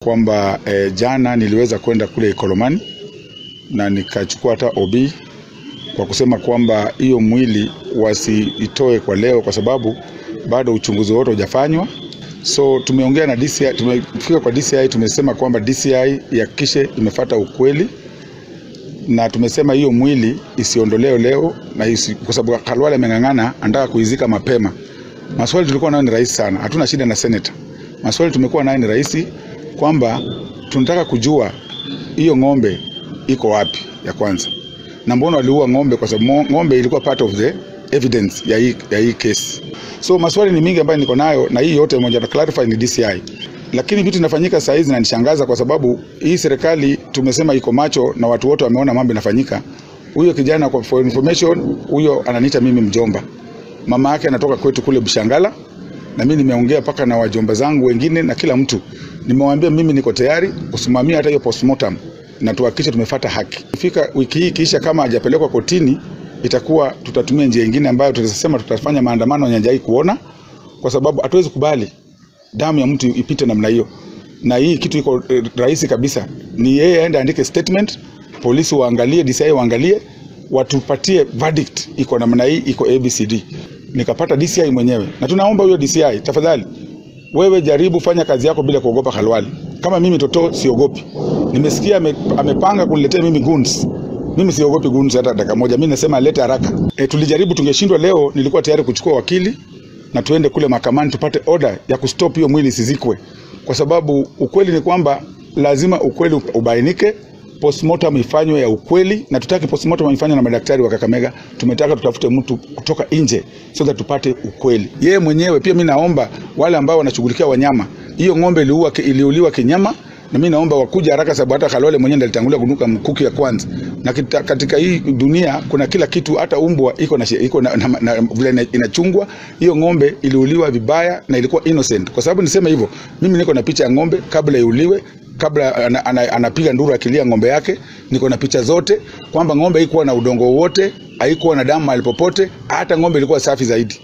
Kwamba jana niliweza kwenda kule Ikolomani na nikachukua hata OB kwa kusema kwamba hiyo mwili wasiitoe kwa leo kwa sababu bado uchunguzi wote hujafanywa. So tumeongea na DCI, tumefika kwa DCI, tumesema kwamba DCI ihakikishe imefuata ukweli, na tumesema hiyo mwili isiondolewe leo na kwa sababu Khalwale ameng'ang'ana anataka kuizika mapema. Maswali tulikuwa nayo ni rahisi sana, hatuna shida na senator. Maswali tumekuwa nayo ni rahisi kwamba tunataka kujua hiyo ng'ombe iko wapi ya kwanza, na mbona waliua ng'ombe, kwa sababu ng'ombe ilikuwa part of the evidence ya hii case. So maswali ni mingi ambayo niko nayo, na hii yote moja na clarify ni DCI. Lakini vitu vinafanyika saa hizi zinanishangaza kwa sababu hii serikali tumesema iko macho na watu wote wameona mambo yanafanyika. Huyo kijana, kwa for information, huyo ananiita mimi mjomba. Mama yake anatoka kwetu kule Bushangala, na mimi nimeongea paka na wajomba zangu wengine na kila mtu. Nimewaambia mimi niko tayari kusimamia hata hiyo postmortem na tuhakikishe tumefuata haki. Ifika wiki hii kisha kama hajapelekwa kotini, itakuwa tutatumia njia nyingine ambayo tutasema tutafanya maandamano nyanja kuona, kwa sababu hatuwezi kubali damu ya mtu ipite namna hiyo. Na hii kitu iko rahisi kabisa, ni yeye aende andike statement, polisi waangalie, DCI waangalie, watupatie verdict iko namna hii, iko ABCD. Nikapata DCI mwenyewe, na tunaomba huyo DCI, tafadhali wewe jaribu fanya kazi yako bila kuogopa Khalwale. Kama mimi Toto siogopi. Nimesikia amepanga kuniletea mimi goons. Mimi siogopi goons hata dakika moja. Mimi nasema alete haraka. Tulijaribu, tungeshindwa leo, nilikuwa tayari kuchukua wakili na tuende kule mahakamani tupate order ya kustop hiyo mwili isizikwe, kwa sababu ukweli ni kwamba lazima ukweli ubainike, postmortem ifanywe ya ukweli, na tutaki postmortem ifanywe na madaktari wa Kakamega. Tumetaka tutafute mtu kutoka nje so that tupate ukweli. Yeye mwenyewe pia, mimi naomba wale ambao wanashughulikia wanyama, hiyo ng'ombe iliuliwa kinyama, na mimi naomba wakuja haraka, sababu hata Khalwale mwenyewe ndiye alitangulia kunuka mkuki ya kwanza. Na katika hii dunia kuna kila kitu, hata umbwa iko na vile inachungwa. Hiyo ng'ombe iliuliwa vibaya na ilikuwa innocent. Kwa sababu niseme hivyo, mimi niko na picha ya ng'ombe kabla iuliwe, kabla anapiga nduru akilia ng'ombe yake. Niko na picha zote kwamba ng'ombe haikuwa na udongo wowote, haikuwa na damu mahali popote, hata ng'ombe ilikuwa safi zaidi.